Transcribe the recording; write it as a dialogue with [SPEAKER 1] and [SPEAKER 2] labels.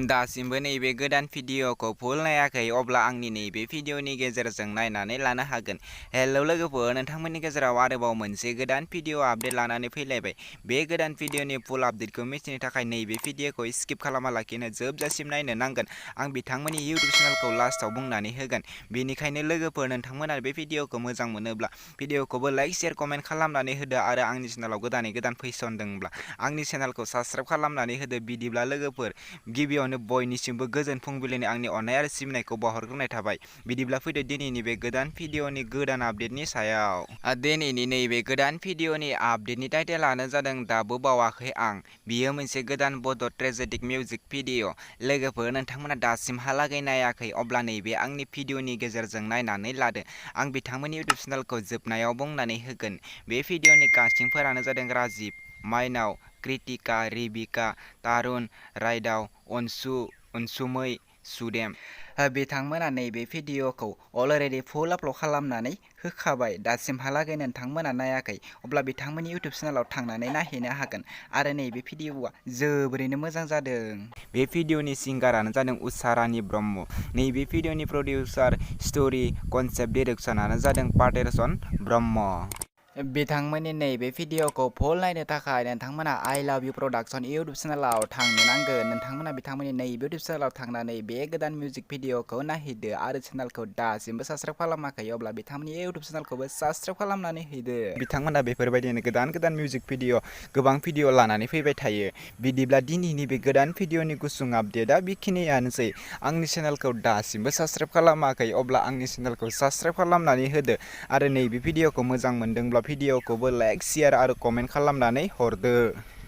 [SPEAKER 1] दासिमबो नैबे गोदान भिडिअखौ फुल नायाखै अब्ला आंनि नैबे भिडिअनि गेजेरजों नायनानै लानो हागोन। हेलौ लोगोफोर, नोंथांमोननि गेजेराव आरोबाव मोनसे गोदान भिडिअ आपडेट लानानै फैलायबाय। बे गोदान भिडिअनि फुल आपडेटखौ मिथिनो थाखाय नैबे भिडिअखौ स्किप खालामालाखिनो जोबजासिम नायनो नांगोन। आं बिथांमोननि इउटिउब चेनेलखौ लास्टआव बुंनानै होगोन। बेनिखायनो लोगोफोर, नोंथांमोना बे भिडिअखौ मोजां मोनोब्ला भिडिअखौबो लाइक शेयार कमेन्ट खालामनानै होदो आरो आंनि चेनेलाव गोदानै गोदान फैसनदोंब्ला आंनि चेनेलखौ साबस्क्राइब खालामनानै होदो। बिदिब्ला लोगोफोर, गिबियावनो बयनिसिमबो गोजोन फुंबिलिनि आंनि अननाय आरो सिबिनायखौ बावहरग्रोनाय थाबाय। बिदिब्ला फैदो दिनैनि बे गोदान भिडिअनि गोदान आपडेटनि सायाव। दिनैनि नैबे गोदान भिडिअनि आपडेटनि टाइटेलानो जादों दाबो बावाखै आं। बियो मोनसे गोदान बड' ट्रेजेडिक मिउजिक भिडिअ। लोगोफोर, नोंथांमोना दासिमहालागै नायाखै अब्ला नैबे आंनि भिडिअनि गेजेरजों नायनानै लादो। आं बिथांमोननि इउटिउब चेनेलखौ जोबनायाव बुंनानै होगोन। बे भिडिअनि कास्टिंफोरानो जादों राजिब, माइनाव, कृतिका, रिबिका, तारुन, रायदाव, अनसुमै, सुदेम। बिथांमोना नैबे भिडिअखौ अलरेडि फुल आपल'ड खालामनानै होखाबाय। दासिमहालागै नोंथांमोना नायाखै अब्ला बिथांमोननि इउटिउब चेनेलाव थांनानै नायहैनो हागोन आरो नैबे भिडिअआ जोबोरैनो मोजां जादों। बे भिडिअनि सिंगारानो जादों उषा रानी ब्रह्म। नैबे भिडिअनि प्रडिउसार, स्ट'रि, कनसेप्ट डिरेक्शनानो जादों पाटेरसन ब्रह्म। बिथांमोननि नैबे भिडिअखौ फुल नायनो थाखाय नोंथांमोना आइ लाभ इउ प्रडाक्शन इउटिउब चेनेलाव थांनो नांगोन। नोंथांमोना बिथांमोननि नैबे इउटिउब चेनेलाव थांनानै बे गोदान मिउजिक भिडिअखौ नायहैदो आरो चेनेलखौ दासिमबो साबस्क्राइब खालामाखै अब्ला बिथांमोननि इउटिउब चेनेलखौबो साबस्क्राइब खालामनानै हैदो। बिथांमोना बेफोरबायदिनो गोदान गोदान मिउजिक भिडिअ गोबां भिडिअ लानानै फैबाय थायो। बिदिब्ला दिनैनि बे गोदान भिडिअनि गुसुं आपडेटआ बेखिनियानोसै। आंनि चेनेलखौ दासिमबो साबस्क्राइब खालामाखै अब्ला आंनि चेनेलखौ साबस्क्राइब खालामनानै होदो आरो नैबे भिडिअखौ मोजां मोनदोंब्ला भिडिअखौबो लाइक शेयार आरो कमेन्ट खालामनानै हरदो।